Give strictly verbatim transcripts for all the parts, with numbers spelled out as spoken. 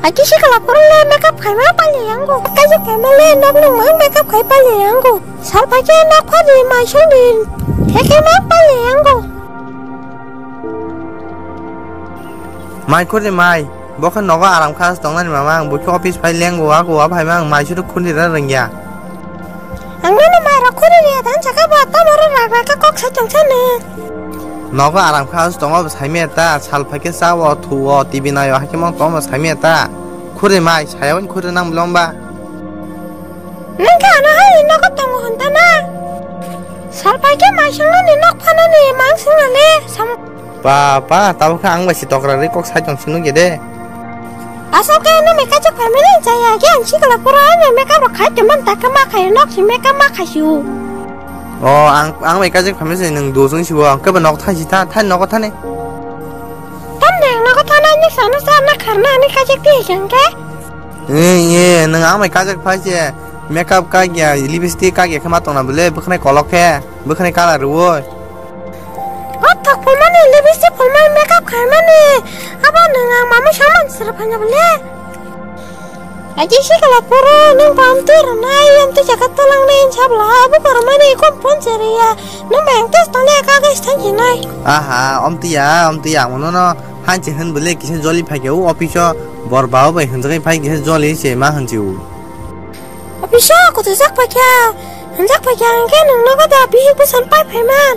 Aji sikla phuru le makeup khaima pali yango. Kaji khaima le nok nung mang makeup khai pali yango. Sal phai khe nok phani mai songni theke mang pali yango. Mai khurni mai, bo khe nogo aram kha tongnani mama, ang bo khe office phai lengo, ago wa phai mang mai suru khurni ra rengya. Ang nono mai rok khuri riya dan saka bo tamo ro rak rak kok sai tong sani. Nogo aram kha tongo bo sai me ta, sal phai khe cha o, thu o, T V nai o, hakhe mo tong bo sai me ta. Khuri mai, saya win khuri nang blong ba. Nang khe ano hai nogo tongo hon ta na. Sal phai khe mai songno ni nok phano ni mang singna le sam. Ba, ba, tabo khe ang bai si tokra ri kok sai tong sinu ge de. Asal khe no makeup chok family jaya ge ang sikla pura no makeup rok khai teman ta khe ma khai nok si makeup ma khai si u. O, ang, ang bai kajak family si nung do sung si o, ang khe ba nok thai si tha, thai nok thani. Tam ne nok thana ni sana sana kharna ni kajak ti jang khe. Eh, eh, nung ang bai kajak phai se makeup ka gya, lipstick ka gya khe ma tong na bole, bwkhnai kolok khe, bwkhnai colour rwoi. O thok phulmani, lipstick phulmani, makeup khaimani. Abo nwng ang mamui saman sir phanya bole. Aji sikla poro nwng bam twi rwnai, amtwi jaga talang nai sabla, abo kormani kom phone seriya. Nwng bang test tong ya ka gas thang hinai. Aha, omtiya, omtiya, ang nono hanchi hwn bole kisa joli phai khe o office o bor bao bai hwnjagai phai kisa joli se ma hanchi o. Office o kutu jak phai kha, hwnjak phai kha ang khe nwng nogo da bihik bwsal pai phai man.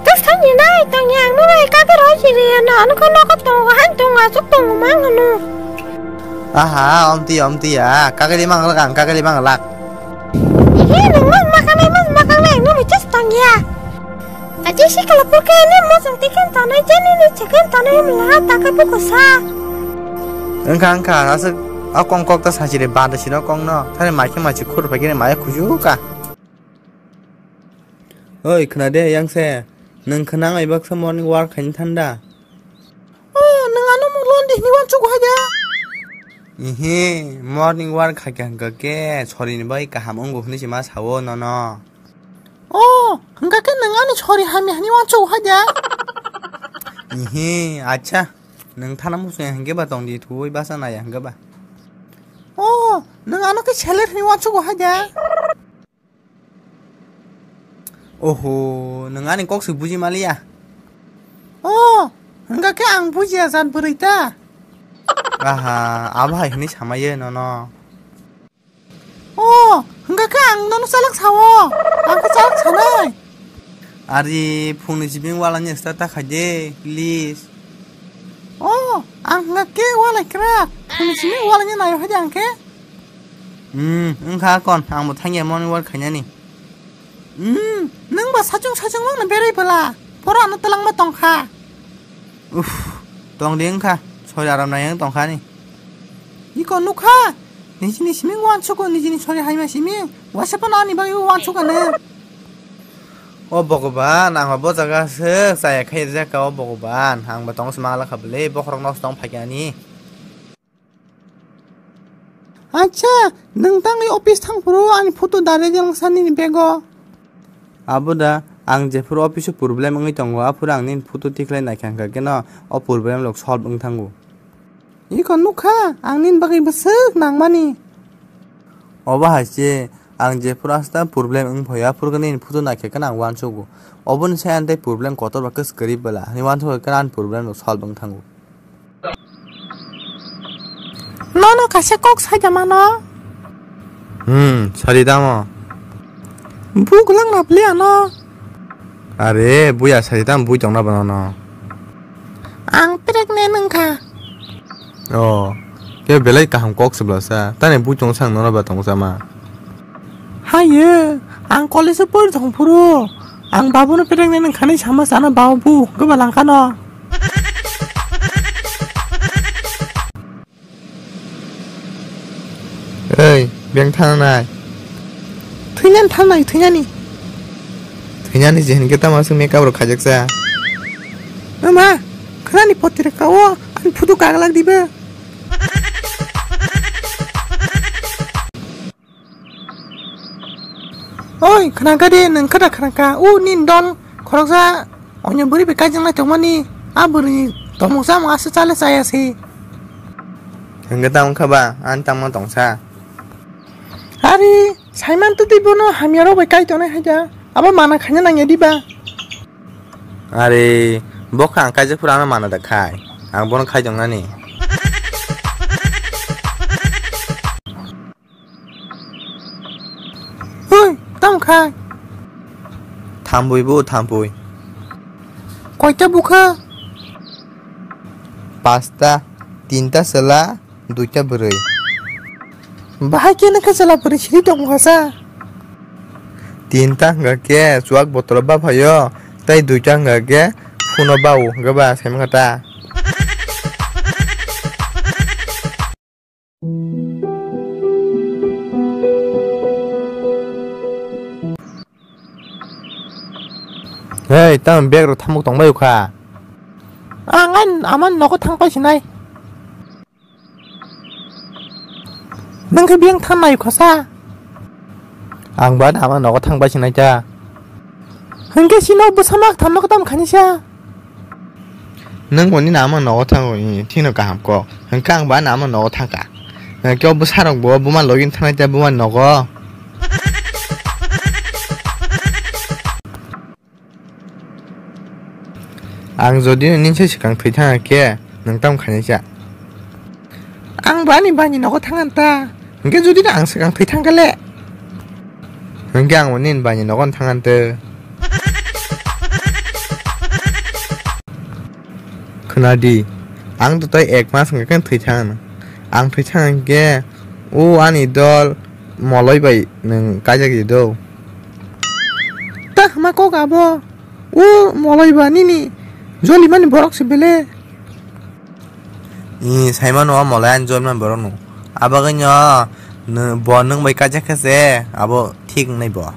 Test thang ni nai tang yang no nai ka bero si re na ano ko nogo tongo han tongo asuk tongo mang hanu. Aha, omti, omti ya, kageli mang lak ang, kageli mang lak. He nwng mang makanai mang makanai ang no test tang ya. Aji sikla purke ne mosong tiken tonai jeni ni chicken tonai mla taka buko sa. Wngkha, wngkha, aswk a kong kok ta sachire bada sino kong no. Thani mai khe mai se khur phai khe mai khuju ka. Oi, khna de, yang se. Nwng khna ngai baksa morning walk khaini thanda. O, nwng ano mung lon de hini wan chugo hai de. Ihi, morning walk khai khe hwnkha khe sori ni bai kaham wngo hwnwi se ma sao nono. O, hwnkha khe nwng ani sori hamya hwnwi uansuk hai de? Ihi, acha. Nwng thana muchung ya hwnkhe ba tong di thuwi basa nai ya hwnkhe ba. O, nwng ano khe seler hwnwi uansuk hai de? Oho, nwng ani kok se buji maliya. O, hwnkha khe ang bujiya jat bwrwi ta? Aha, abo hai hwnwi samaiyo nono. O, hwnkha khe ang nono chalak sao. Ang khe chalak sanai. Ari phungni sibing walani start ta khai de, please. O, ang hwnkha khe walai kra. Phungni sibing walani nayo hai de ang khe. Hmm, wngkha kon, ang bo thangya morning walk khainani. Hmm, nwng ba sachung sachung wngno berai bwla. Poro ano twlangma tongkha. Uff, tong di wngkha. Sori aram nai wng tongkha ni. Iko nukha. Nijini simi uansugo, nijini sori haima simi. Wasa phano ani bagwi uansugo ne. O Bhogoban, ang bo jaga se chaya khai rwjak ka o Bhogoban. Ang bo tong se mangla kha bwle, bokhorok nosto tong phaikha ani. Acha, nwng tangwi office thang phuru ani photo da rejak sani ni bego. Abo da, ang jephuru office o problem wngwi tongo, aphuru ang nini photo tikhlai naikha hwnkha khe no o problem rok solve wng thango. Iko nukha, ang nini bagwi bwswk nangmani. Obo hai se, ang jephuru asta problem wng phaio, aphuru khe nini photo naikha khe no ang uansugo. Oboni sai ang tei problem kotor ba kwswk kwrwi bwla, hinwi uansugo khe ani problem rok solve wng thango. Nono kaisa kok saida mano? Hmm, sari tamo. Bu gwlak na bwle ano? Are, buya sari tamo bui tongna ba nono? Ang pregnant wngkha. Oh, khe belai kaham kok se bwlasa. Tani bui tong sang nono ba tong sama. Haye, ang college o pori tong phuru. Ang babuno pregnant wngkha ni sama sana babu, goba langkano. Ei, beng thangnai. Thwinani thangnai, thwinani. Thwinani je hinkhe tamo aswk makeup rok khaijaksa. Ama, khwnani potirka o, ani photo kaglak diba. Oi, khwnaka de, nwng khada khwnaka. U, nini dol khoroksa onyo bwrwi bai kaijaknai tongmani. A bwrwini tomoksa mo aswk chale chaya se. Hwnkhe tamo kha ba, ani tamo tongsa. Ari, saiman twi bono hamya rok bai kai tongnai hai da. Abo mana khaina nangya di ba? Ari, bo kha ang kaijak phuru ano mana da khai. Ang bono khai tongnani. Oi, tamo khai? Thambui bo, thambui. Koita bukha? Pasta, tinta chwla, duita bwrwi. Bahai khe nokha chwla bwrwi siri tongkha sa? Tinta hwnkha khe chuak botolo baphaio, tei duita hwnkha khe phuno bao, hwnkhe ba saimankha ta. Hei, tamo bag rok thamuk tongbai kha. Ang ani ama nogo thang pai sinai. Nang khe biyang than nai kha sa? Ang ba ama nogo thang pai sinai ta. Hwnkhe sino bwsa mak thamno khe tamo khani sa? Nwng bo nini ama nogo thango, i, thino kaham kok. Hwnkhe ang bo ani ama nogo thangkha. Hwnkhe o bwsarok bo buma login thangnai tei buma nogo. Ang jodi nini se swkang thwi thangkha khe, nwng tamo khainai sa? Ang bo ani bani nogo thangkha ta. Hwnkhe jodi no ang swkang thwi thangkha le? Hwnkhe ang bo nini bani nogo thangkha ta. Khna di, ang to tei ek mas hwnkhe thwi thangkha. Ang thwi thangkha hwnkhe, o ani dol moloi bai nwng kaijak di do. Ta hama kok abo. O moloi ba nini jolimani borok se bele. I, saimano o moloi ani jolimani borok no. Abagwino nw-, bo nwng bai kaijak khe se abo thik wngnai bo.